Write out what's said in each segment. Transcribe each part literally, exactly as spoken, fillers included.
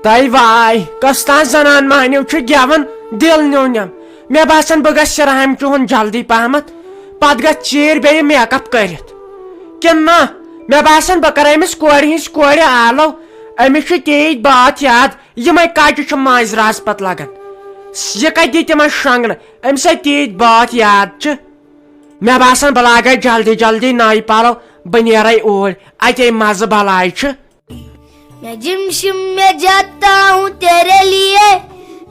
تۄہہِ واے، کۄس تام زنان مہنیو چھُ گٮ۪وان دِل نیوٗ نٮ۪م۔ مےٚ باسان، بہٕ گژھٕ رحم چون جلدی پہمتھ، پتہٕ گژھِ ژیٖرۍ بیٚیہِ میک اپ کٔرِتھ۔ کِنہٕ نہ؟ مےٚ باسان، بہٕ کرٕ أمِس کورِ ہٕنٛزِ کورِ آلو۔ أمِس چھِ تیٖتۍ بٲتھ یاد، یِمے کجہِ چھِ مٲنٛزِ رازٕ پتہٕ لگان۔ یہِ کتہِ دی تِمن شۄنٛگنہٕ؟ أمِس ہے تیٖتۍ بٲتھ یاد چھِ۔ مےٚ باسان، بہٕ لاگے جلدی جلدی نٔوۍ پلو، بہٕ نیرے اوٗرۍ، اتے مزٕ بلاے چھُ۔ میں جم شم میں جاتا ہوں تیرے لیے،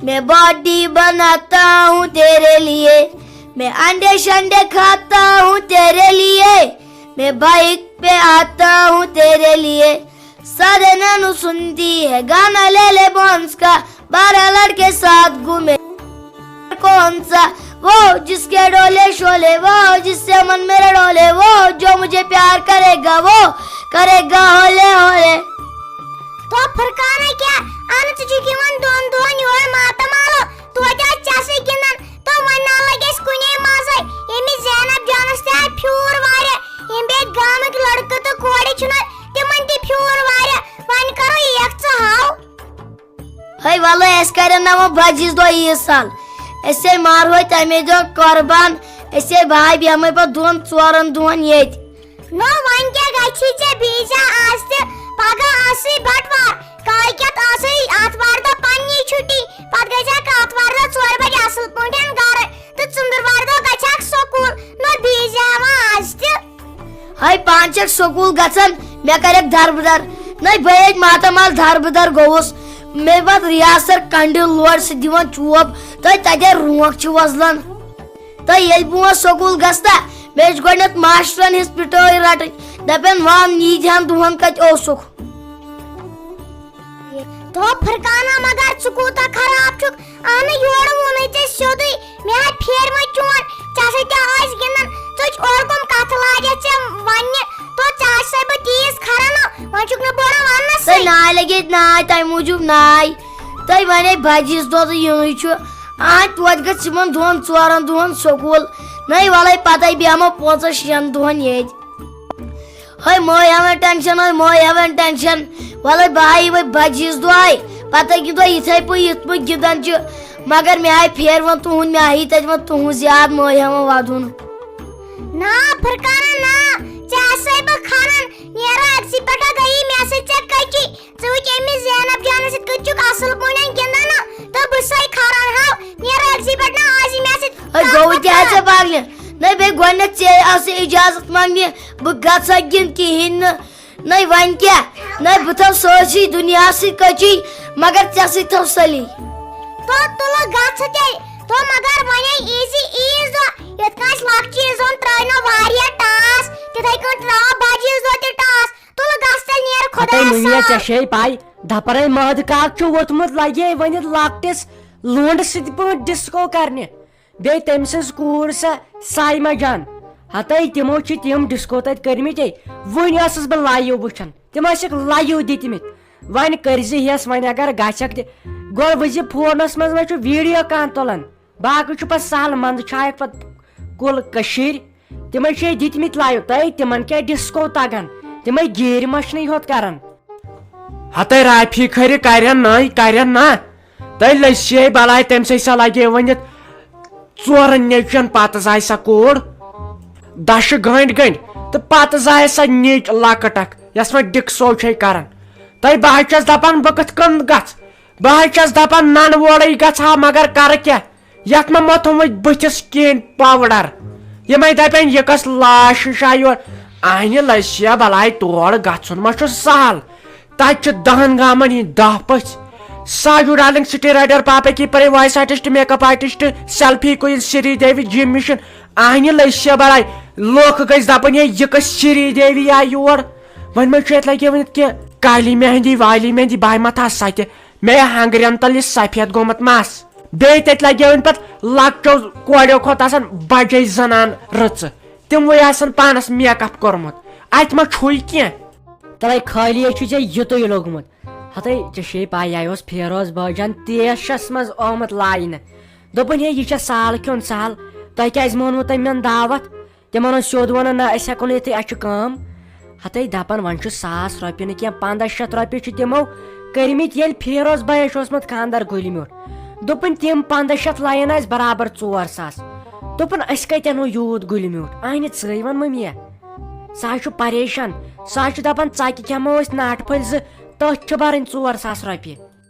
میں باڈی بناتا ہوں تیرے لیے، میں انڈے شنڈے کھاتا ہوں تیرے لیے، میں بائک پہ آتا ہوں تیرے لیے۔ سارے نانو سنتی ہے گانا لے لے بونس کا، بارہ لڑکے ساتھ گھومے کون سا، وہ جس کے ڈولے شولے، وہ جس سے من میرا ڈولے، وہ جو مجھے پیار کرے گا، وہ کرے گا ہولے ہولے۔ تو فرقانہ کیا؟ اہن ژٕ چھُکھ یِوان دۄن دۄہن یور ماتامالو، توتہِ آسہِ ژےٚ سۭتۍ گِنٛدان۔ تو وۄنۍ نہ لگہِ اَسہِ کُنے مزے، ییٚمِس زینب جانس تہِ آے پھیوٗر واریاہ، یِم بیٚیہِ گامٕکۍ لڑکہٕ تہٕ کورِ چھِنہ، تِمن تہِ پھیوٗر واریاہ۔ وۄنۍ کرو یکھ ژٕ ہاو۔ ہے ولہٕ، اَسہِ کرن نہ وۄنۍ بجیس دۄہ عیٖد سال، أسے مارہو تمے دۄہ قربان، أسے بہٕ بیٚہمے پتہٕ دۄن ژورن دۄہن ییٚتہِ۔ نو وۄنۍ کیٛاہ گژھی ژےٚ بیٚیہِ زا آز تہِ؟ پگاہ آسٕے بٹوار، کالۍ کٮ۪تھ آسٕے آتھوارِ دۄہ پننی چھُٹی، پتہٕ گژھکھ آتھوارِ دۄہ ژورِ بجہِ اصل پٲٹھۍ گرٕ تہٕ ژٔنٛدٕروارِ دۄہ گژھکھ سکوٗل۔ نو بیٚیہِ زا وۄنۍ آز تہِ۔ ہے پانہٕ چھکھ سکوٗل گژھان، مےٚ کرکھ دربٕدر۔ نَے بہٕ ییٚتہِ ماتامال دربٕدر گوٚوُس، مےٚ پتہٕ ریاض سر کنڈِ لورِ سۭتۍ دِوان چوب، تہٕ تتہِ رونٛک چھِ وۄزلان۔ تہٕ ییٚلہِ بہٕ وۄنۍ سکوٗل گژھٕ نا، مےٚ چھِ گۄڈٕنٮ۪تھ ماشٹرن ہٕنٛز پِٹٲے رٹٕنۍ، دپن وَن ییٖتہن دۄہن کتہِ اوسُکھ۔ تو فرقانہ، مگر ژٕ کوٗتاہ خراب چھُکھ۔ اہنہٕ، یورٕ ووٚنُے ژےٚ سیوٚدُے، مےٚ ہا پھیرِ وۄنۍ چون، ژےٚ سۭتۍ تہِ ٲسۍ گِنٛدان، ژٕ چھُکھ اورٕ کٕم کتھٕ لاجَتھ ژےٚ وننہِ؟ تو ژےٚ آسہِ سَے بہٕ تیٖژ کھران، وۄنۍ چھُکھ نہٕ بوران وننَسٕے۔ تۄہہِ ناے لگے ناے، تۄہہِ موٗجوٗب ناے۔ تۄہہِ ونے بجیس دۄہ تہٕ یِنُے چھُ۔ آ، توتہِ گژھِ یِمن دۄن ژورن دۄہن سکوٗل۔ نَے وَلَے پتَے بیٚہمو پانٛژن شٮ۪ن دۄہن ییٚتہِ۔ ہے مٲے ہٮ۪وان ٹینشن، ہے مٲے ہٮ۪وان ٹینشن۔ وَلَے بہٕ آیہِ وۄنۍ بجیس دۄہے۔ پتہٕ گِنٛدو یِتھَے پٲٹھۍ یِتھ پٲٹھۍ گِنٛدان چھِ۔ مگر مےٚ آیہِ پھیرٕ وۄنۍ تُہُنٛد، مےٚ آیی تَتہِ وۄنۍ تُہُنٛز یاد، مٲے ہٮ۪وان وَدُن۔ نا فرقانہ نا، ژےٚ آسَے بہٕ کھران۔ نیرٕ أکسٕے پٮ۪ٹھ گٔیی مےٚ سۭتۍ ژےٚ کٔچی۔ ژٕ وٕچھ أمِس زینب جانس سۭتۍ کِتھ چھُکھ اَصٕل پٲٹھۍ گِنٛدان، تہٕ بہٕ چھسَے کھران ہاو۔ نیرٕ أکسٕے پٮ۪ٹھ نا آز یہِ مےٚ سۭتۍ ہے کَتھ گوٚو باتھ تہِ حظ کران۔ ژےٚ پاگلہِ؟ نَے بیٚیہِ گۄڈٕنٮ۪تھ ژےٚ آسہٕ اجازت منٛگنہِ، بہٕ گژھٕ ہا گِنٛد کِہیٖنۍ نہٕ۔ نَے وۄنۍ کیٛاہ؟ نَے بہٕ تھاو سٲرسٕے دُنیاہَس سۭتۍ کٔچی، مگر ژےٚ سۭتۍ تھاو سٲلی۔ تو تُلہٕ گژھٕ تیٚلہِ۔ تو مگر وۄنۍ آے عیٖزِ عیٖز دۄہ، یِتھ کٔنۍ اَسہِ لۄکچہِ عیٖز دۄہن ترٛٲے نہ واریاہ ٹاس، تِتھَے کٔنۍ ترٛاوو بجہِ عیٖز دۄہ تہِ ٹاس۔ تُلہٕ گژھ تیٚلہِ، نیرٕ ہتے خۄدایَس مُنیا، حوالہٕ۔ ژےٚ چھے پاے، دپرے مٲدٕ کاک چھُ ووٚتھمُت لگے وۄنۍ لۄکٹِس لونڈٕ سۭتۍ پٲٹھۍ ڈسکو کرنہِ۔ بیٚیہِ تٔمۍ سٕنٛز کوٗر سۄ سایمہ جان۔ ہتے تِمو چھِ تِم ڈسکو تتہِ کٔرمٕتۍ۔ وُنہِ ٲسٕس بہٕ لایِو وٕچھان، تِم ٲسِکھ لایِو دِتمٕتۍ۔ وۄنۍ کٔرزِ ہیس، وۄنۍ اگر گژھکھ تہِ، گۄڈٕ وٕچھ زِ فونس منٛز ما چھُ ویڈیو کانٛہہ تُلان۔ باقٕے چھُ پتہٕ سہل، منٛزٕ چھایکھ پتہٕ کُل کٔشیٖرِ۔ تِمن چھِ یہِ دِتمٕتۍ لایِو، تۄہہِ تِمن کیٛاہ ڈسکو تگان؟ تِمے گیرِ مچھنٕے ہوت کران۔ ہتے رافی کھرِ کرن نٔے کرن نا، تۄہہِ لٔسۍ ہے بلاے، تٔمۍ سٕے سا لگے ؤنِتھ ژورن نیٚچوٮ۪ن، پتہٕ زایہِ سا کوٗر دَشہٕ گٔنٛڈۍ گٔنٛڈۍ، تہٕ پتہٕ زایہِ سا نیٚچ لۄکٕٹ اکھ، یۄس وۄنۍ ڈِکسو چھے کران۔ تۄہہِ بہٕ حظ چھَس دپان، بہٕ کِتھ کٔنۍ گژھٕ؟ بہٕ حظ چھَس دپان، ننہٕ وورٕے گژھٕ ہا، مگر کرٕ کیٛاہ؟ یتھ ما مۄتھومُت بٕتھِس کِہیٖنۍ پاوڈر؟ یِمے دپن، یہِ کۄس لاش ہِش آے یور؟ اہنہِ لٔسیا بلاے، تور گژھُن ما چھُ سہل؟ تتہِ چھِ دہن گامن ہٕنٛدۍ دہ پٔژھۍ۔ ساجو ڈارلنگ، سٹی رائٹر، پاپا کی پرے، voice artist, makeup artist, selfie queen Sridevi, gym machine. اہنہِ لٔسیا بلاے، لوکھ گژھِ دپن، ہے، یہِ کۄس سری دیوی آے یور؟ وۄنۍ ما چھُ یتھ لگہِ ؤنِتھ کینٛہہ کالی مہندی والی مہندی، بہٕ ہا متھٕ ہا سۄ تہِ۔ مےٚ ہنگرٮ۪ن تل یہِ سفید گوٚمُت مس۔ بیٚیہِ تتہِ لگیو وۄنۍ پتہٕ لۄکچو کورٮ۪و کھۄتہٕ آسان بجے زنان رٕژٕ۔ تِموٕے آسان پانس میک اپ کوٚرمُت۔ اتہِ ما چھُے کینٛہہ؟ تلے خٲلی ہے چھُے ژےٚ یُتُے لوٚگمُت۔ ہتے ژےٚ چھے پاے، یہِ اوس فیروز بٲجان تیشس منٛز آمُت لاینہٕ۔ دوٚپُن، ہے، یہِ چھےٚ سال کھیوٚن سہل، تۄہہِ کیٛازِ مونوٕ تٔمۍ مےٚ دعوت؟ تِمن اوس سیوٚد ونان، نہ، أسۍ ہٮ۪کو نہٕ یِتھٕے، اَسہِ چھِ کٲم۔ ہتے دپان، وۄنۍ چھُ ساس رۄپیہِ نہٕ کینٛہہ، پنٛداہ شیٚتھ رۄپیہِ چھِ تِمو کٔرمٕتۍ ییٚلہِ فیروز بھایَس چھُ اوسمُت خانٛدر گُلہِ میوٗٹھ۔ دوٚپُن، تِم پنٛداہ شیٚتھ لایَن آسہِ برابر ژور ساس۔ دوٚپُن، أسۍ کَتہِ اَنو یوٗت گُلہِ میوٗٹھ؟ اَنہِ ژٕے وَن مٔمِیَہ۔ سُہ حظ چھُ پریشان۔ سُہ حظ چھُ دَپان، ژَکہِ کھٮ۪مو أسۍ ناٹہٕ پھٔلۍ زٕ، تٔتھۍ چھِ بَرٕنۍ ژور ساس رۄپیہِ۔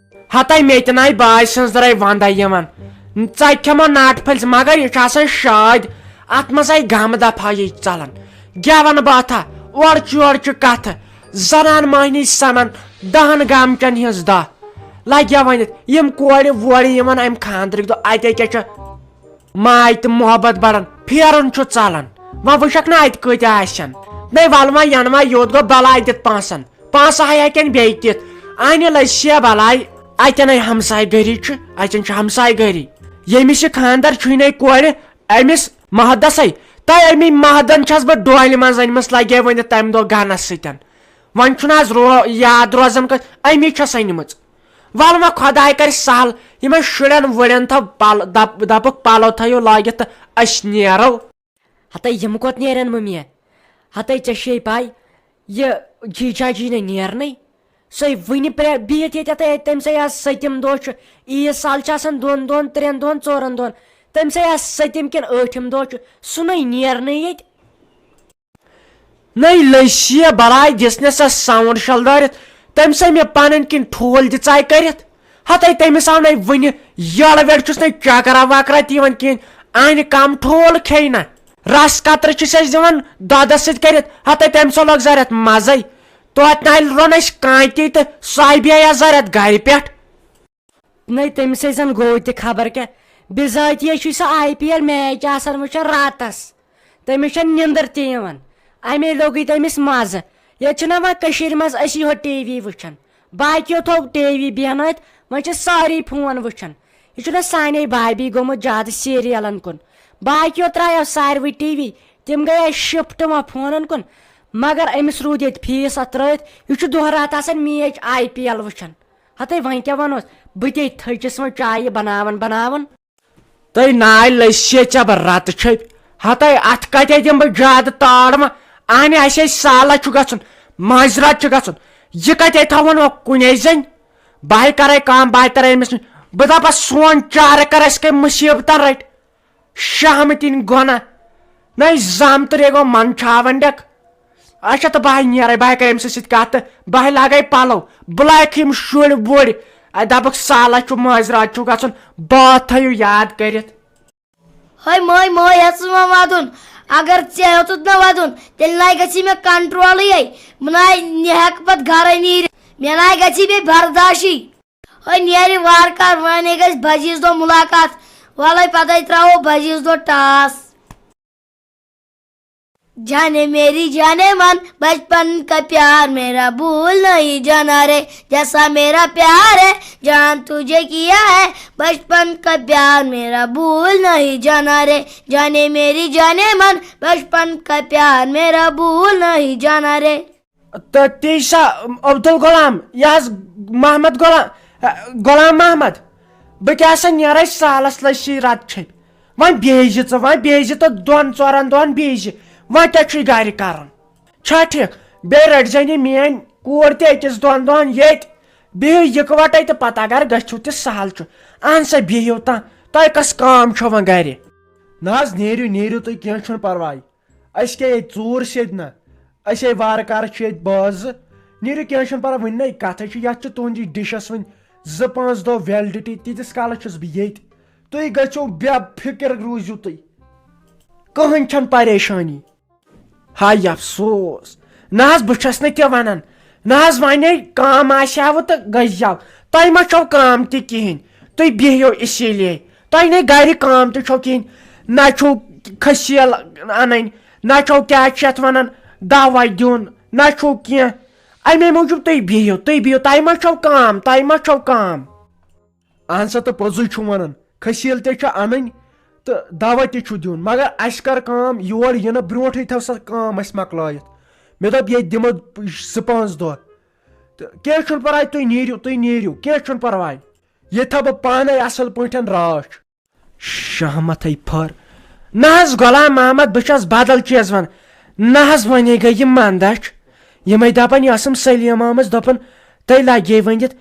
ہَتَے مےٚ تہِ نَے باے سٕنٛز درے وَنٛدَے یِوان۔ ژَکہِ کھٮ۪مو ناٹہٕ پھٔلۍ زٕ، مگر یہِ چھُ آسان شٲدۍ۔ اَتھ منٛز آیہِ غم دفعہ یہِ ژَلان۔ گٮ۪وَن باتھا، اورٕ چھِ یورٕ چھِ کَتھٕ۔ زنان مۄہنی سَمان دَہَن گامچَن ہٕنٛز دَہ۔ لَگہِ ؤنِتھ، یِم کورِ وورِ یِوان اَمہِ خانٛدرٕکۍ دۄہ، اَتے کیٛاہ چھُ ماے تہٕ محبت بَڑان، پھیرُن چھُ ژَلان۔ وۄنۍ وٕچھَکھ نہ اَتہِ کۭتیٛاہ آسَن۔ نَے وَلہٕ وۄنۍ یَنہٕ وۄنۍ یوٚت گوٚو بَلاے دِتھ پونٛسَن۔ پونٛسہٕ ہَے ہٮ۪کَن بیٚیہِ دِتھ۔ اَنہِ لٔسۍ یا بَلاے، اَتٮ۪ن ہے ہمساے گٔری چھُ، اَتٮ۪ن چھُ ہمساے گٔری۔ ییٚمِس یہِ خانٛدر چھُے نَے کورِ، أمِس مہدسے، تۄہہِ اَمی مہدن چھَس بہٕ ڈولہِ منٛز أنمٕژ، لگے ؤنِتھ تَمہِ دۄہ گنس سۭتۍ۔ وۄنۍ چھُنہٕ آز رو-، یاد روزان کٲنٛسہِ، أمی چھَس أنمٕژ۔ وَلہٕ وۄنۍ خۄداے کَرِ سہل، یِمَن شُرٮ۪ن وُرٮ۪ن تھاو پَل-، دَپ-، دَپُکھ پَلو تھٲیِو لٲگِتھ تہٕ أسۍ نیرو۔ ہَتَے یِم کوٚت نیرن مٔمِیَہ؟ ہَتَے ژےٚ چھے پَے، یہِ جی چاچی نَے نیرنٕے۔ سۄے وٕنہِ پرٛے-، بِہِتھ ییٚتٮ۪تھ، ہے، تٔمۍ سٕے آز سٔتِم دۄہ چھُ۔ عیٖد سال چھِ آسان دۄن دۄہَن، ترٛٮ۪ن دۄہَن، ژورَن دۄہَن۔ تٔمۍ سٕے آز سٔتِم کِنہٕ ٲٹھِم دۄہ چھُ، سُہ نَے نیرنٕے ییٚتہِ۔ نَے لٔسۍ یہِ بَلاے دِژنَس سا ساوُنٛڈ شَلدٲرِتھ، تٔمۍ سا مےٚ پَنٕنۍ کِنۍ ٹھوٗل دِژاے کٔرِتھ۔ ہَتَے تٔمِس آو نَے وٕنہِ یٔڑ ویڑ، چھُس نَے چَکرا وَکرا تہِ یِوان کِہیٖنۍ۔ اَنہِ کَم ٹھوٗل کھیٚیہِ نہ۔ رَس قطرٕ چھِس أسۍ دِوان دۄدَس سۭتۍ کٔرِتھ، ہَتَے تٔمۍ سا لوٚگ زَرٮ۪تھ مَزَے۔ توتہِ نَے روٚن اَسہِ کانتی تہٕ سُہ آیہِ بیٚیہِ یَتھ زَرٮ۪تھ گَرِ پٮ۪ٹھ۔ نَے تٔمِس ٲسۍ زَن گوٚو تہِ خبر کیٛاہ۔ بِذٲتی چھُے سُہ آی پی ایل میچ آسان وٕچھان راتَس۔ تٔمِس چھَنہٕ نِندٕر تہِ یِوان۔ اَمے لوٚگُے تٔمِس مَزٕ۔ ییٚتہِ چھُنہ وۄنۍ کٔشیٖرِ منٛز أسی یوت ٹی وی وٕچھان۔ باقیو تھوٚو ٹی وی بیٚہنٲیِتھ، وۄنۍ چھِ سٲری فون وٕچھان۔ یہِ چھُنہ سانے بھابی گوٚمُت زیادٕ سیٖریَلَن کُن۔ باقیو ترٛایو ساروٕے ٹی وی، تِم گٔیے شِفٹ وۄنۍ فونَن کُن۔ مگر أمِس روٗد ییٚتہِ فیٖس اَتھ ترٛٲیِتھ، یہِ چھُ دۄہ راتھ آسان میچ آی پی ایل وٕچھان۔ ہتے وۄنۍ کیٛاہ وَنوس؟ بہٕ تے تھٔچِس وۄنۍ چایہِ بَناوان بَناوان۔ تٔے ناے لٔسۍ ژےٚ بہٕ رَتہٕ چھٔپۍ۔ ہتے اَتھ کَتہِ دِمہٕ بہٕ زیادٕ تاڑ وۄنۍ؟ اَہنہِ اَسہِ ہے سالَس چھُ گژھُن، مٲنٛزِ راتھ چھُ گژھُن۔ یہِ کَتہِ تھاوَن وۄنۍ کُنے زٔنۍ؟ بہٕ ہے کَرَے کٲم، بہٕ ہے تَرَے أمِس نِش۔ بہٕ دَپَس سون چارٕ کَر اَسہِ کَمہِ مُصیٖبتَن رَٹہِ؟ شہمتٕنۍ گۄنہ۔ نَے زامتٕرے گوٚو منٛدچھاوَن ڈٮ۪ک۔ اچھا، تہٕ بہٕ ہا نیرَے، بہٕ ہا کَرٕ أمۍ سۭتۍ سۭتۍ کَتھ تہٕ بہٕ ہا لاگَے پَلو۔ بہٕ لاگَکھ یِم شُرۍ وُرۍ۔ اَتہِ دَپَکھ سالَس چھُ مٲنٛزِ راتھ چھُ گژھُن، باتھ تھٲیِو یاد کٔرِتھ۔ ہے مٲے، مٲے، ہیٚژٕس وۄنۍ وَدُن۔ اگر ژےٚ ہیوٚتُتھ مےٚ وَدُن، تیٚلہِ نَے گژھی مےٚ کنٹرولٕے۔ بہٕ نَے نہِ ہٮ۪کہٕ پَتہٕ گَرَے نیٖرِتھ۔ مےٚ نَے گژھی بیٚیہِ برداشٕے۔ ہے نیرِ وارٕ کارٕ، وۄنۍ گژھِ بجیس دۄہ مُلاقات۔ وَلَے پَتَے ترٛاوو بجیس دۄہ ٹاس۔ جانے میری جانے من، بچپن کا پیار میرا بھول نہیں جانا رے۔ جیسا میرا پیار ہے جان تجھے کیا ہے، بچپن کا پیار میرا بھول نہیں جانا رے۔ جانے میری جانے من، بچپن کا پیار میرا بھول نہیں جانا رے۔ تہٕ تی سا عبدالغلام، یہِ حظ محمد غلام، غلام محمد، بہٕ کیٛاہ سا نیرے سالس لٔسی رتہٕ چھٔپۍ۔ وۄنۍ بیٚہزِ ژٕ، وۄنۍ بیٚہزِ تہٕ دۄن ژورن دۄہن بیٚہزِ۔ وۄنۍ کیٛاہ چھُے گرِ کرُن؟ چھا ٹھیٖک؟ بیٚیہِ رٔٹۍ زٮ۪ن یہِ میٲنۍ کوٗر تہِ أکِس دۄن دۄہن ییٚتہِ۔ بِہِو یِکوَٹَے تہٕ پتہٕ اگر گٔژھِو تہِ سہل چھُ۔ اہن سا بِہِو تاں، تۄہہِ کۄس کٲم چھو وۄنۍ گرِ؟ نہ حظ، نیٖرِو، نیٖرِو تُہۍ، کینٛہہ چھُنہٕ پرواے۔ أسۍ کیٛاہ ییٚتہِ ژوٗر چھِ ییٚتہِ نہ؟ أسۍ ہے وارٕ کارٕ چھِ ییٚتہِ بازٕ۔ نیٖرِو، کینٛہہ چھُنہٕ پَرواے، وٕنہِ نَے کَتھَے چھِ، یَتھ چھِ تُہٕنٛدِس ڈِشَس وٕنہِ زٕ پانٛژھ دۄہ ویلڈِٹی، تیٖتِس کالَس چھُس بہٕ ییٚتہِ۔ تُہۍ گٔژھِو بے فِکر روٗزِو تُہۍ۔ کٕہٕنۍ چھَنہٕ پریشٲنی۔ ہاے افسوس۔ نہ حظ، بہٕ چھَس نہٕ تہِ وَنان۔ نہ حظ، وۄنۍ ہے کٲم آسہِ ہاوٕ تہٕ گٔژھۍ زیو۔ تۄہہِ ما چھو کٲم تہِ کِہیٖنۍ؟ تُہۍ بِہِو اسی لیے۔ تۄہہِ نے گرِ کٲم تہِ چھو کِہیٖنۍ، نہ چھو کھسیل انٕنۍ، نہ چھو کیٛاہ چھِ یتھ ونان، دوا دیُن، نہ چھو کینٛہہ۔ امے موٗجوٗب تُہۍ بِہِو، تُہۍ بِہِو، تۄہہِ ما چھو کٲم، تۄہہِ ما چھو کٲم؟ اہن سا، تہٕ پوٚزُے چھُ ونان، کھسیل تہِ چھِ انٕنۍ تہٕ دوا تہِ چھُ دیُن، مگر اسہِ کر کٲم، یور یِنہٕ برونٹھٕے تھٲو سا کٲم اسہِ مۄکلٲیِتھ۔ مےٚ دوٚپ، ییٚتہِ دِمو زٕ پانٛژھ دۄہ۔ تہٕ کینٛہہ چھُنہٕ پرواے، تُہۍ نیٖرِو، تُہۍ نیٖرِو، کینٛہہ چھُنہٕ پرواے۔ ییٚتہِ تھاوٕ بہٕ پانے اصل پٲٹھۍ رٲچھ۔ شہمتھے پھٔر۔ نہ حظ غلام محمد، بہٕ چھَس بدل چیٖز وَنان۔ نہ حظ، وۄنۍ گٔے یہِ مندچھ۔ یِمے دَپان، یہِ ٲسٕم سلیٖم آمٕژ، دوٚپُن، تُہۍ لگے ؤنِتھ،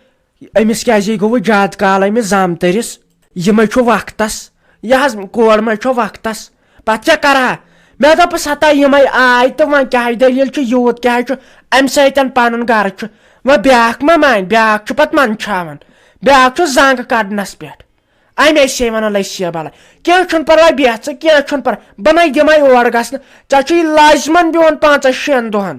أمِس کیٛازِ گوٚو زیادٕ کال أمِس زامتٕرِس؟ یہِ ما چھُ وقتس؟ یہِ حظ کورِ ما چھُ وقتس؟ پتہٕ کیٛاہ کرٕ ہا؟ مےٚ دوٚپُس، ہتا یِمے آے تہٕ وۄنۍ کیٛاہ دٔلیٖل چھُ، یوٗت کیٛازِ چھُ اَمہِ سۭتۍ پنُن گرٕ چھُ؟ وۄنۍ بیٛاکھ ما مانہِ؟ بیٛاکھ چھُ پتہٕ منٛدچھاوان، بیٛاکھ چھُ زنٛگ کڑنس پٮ۪ٹھ۔ اَمے سے ونان لٔسۍ بلا۔ کینٛہہ چھُنہٕ پرواے، بیٚہہ ژٕ، کینٛہہ چھُنہٕ پرواے، بہٕ نے دِمے اور گژھنہٕ۔ ژےٚ چھُے لازمن بِہُن پانٛژن شٮ۪ن دۄہن،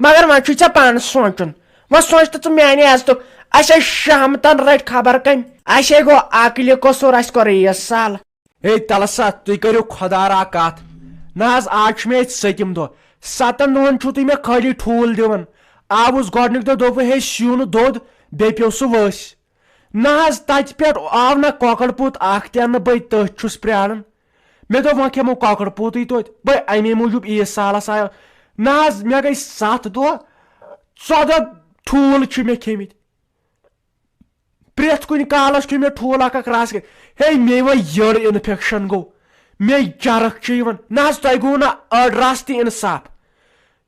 مگر وۄنۍ چھُے ژےٚ پانہٕ سونٛچُن۔ وۄنۍ سونٛچ تہٕ ژٕ میانہِ عزتُک، اَسہِ ٲسۍ شہمتن رٔٹۍ خبر کٔمۍ۔ اَسے گوٚو عقلہِ قصوٗر، اَسہِ کوٚر یہِ سال۔ ہے تلہٕ سا، تُہۍ کٔرِو خۄدا را کتھ۔ نہ حظ، آز چھُ مےٚ ییٚتہِ سٔتِم دۄہ۔ ستن دۄہن چھُو تُہۍ مےٚ خٲلی ٹھوٗل دِوان۔ آوُس گۄڈنیُک دۄہ، دوٚپُکھ، ہے، سِیُن دوٚد، بیٚیہِ پیوٚو سُہ ؤسۍ۔ نہ حظ، تتہِ پٮ۪ٹھ آو نہ کۄکر پوٗت اکھ تہِ اننہٕ، بٔے تٔتھۍ چھُس پرٛاران۔ مےٚ دوٚپ، وۄنۍ کھٮ۪مو کۄکر پوٗتٕے توتہِ، بٔے اَمے موٗجوٗب عیٖد سالس آیو۔ نہ حظ، مےٚ گٔے ستھ دۄہ، ژۄدہ ٹھوٗل چھِ مےٚ کھیٚمٕتۍ۔ پرٛٮ۪تھ کُنہِ کالس کھیوٚو مےٚ ٹھوٗل اکھ اکھ رس کٔرِتھ۔ ہے، مے وۄنۍ یٔڈ انفیکشن گوٚو، مے چرکھ چھِ یِوان۔ نہ حظ، تۄہہِ گوٚو نہ أڑ رس تہِ انصاف۔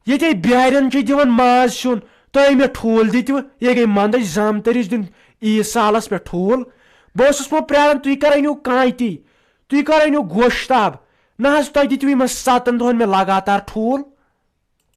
ییٚتے بِہارٮ۪ن چھِ دِوان ماز سیُن، تُہۍ مےٚ ٹھوٗل دِتوٕ؟ یہِ گٔے منٛدٕچ زامتٕرِچ دیُن عیٖد سالس پٮ۪ٹھ ٹھوٗل۔ بہٕ اوسُس وۄنۍ پرٛاران، تُہۍ کر أنِو کانتی، تُہۍ کر أنِو گوشتاب۔ نہ حظ، تۄہہِ دِتوٕ یِمن ستن دۄہن مےٚ لگاتار ٹھوٗل۔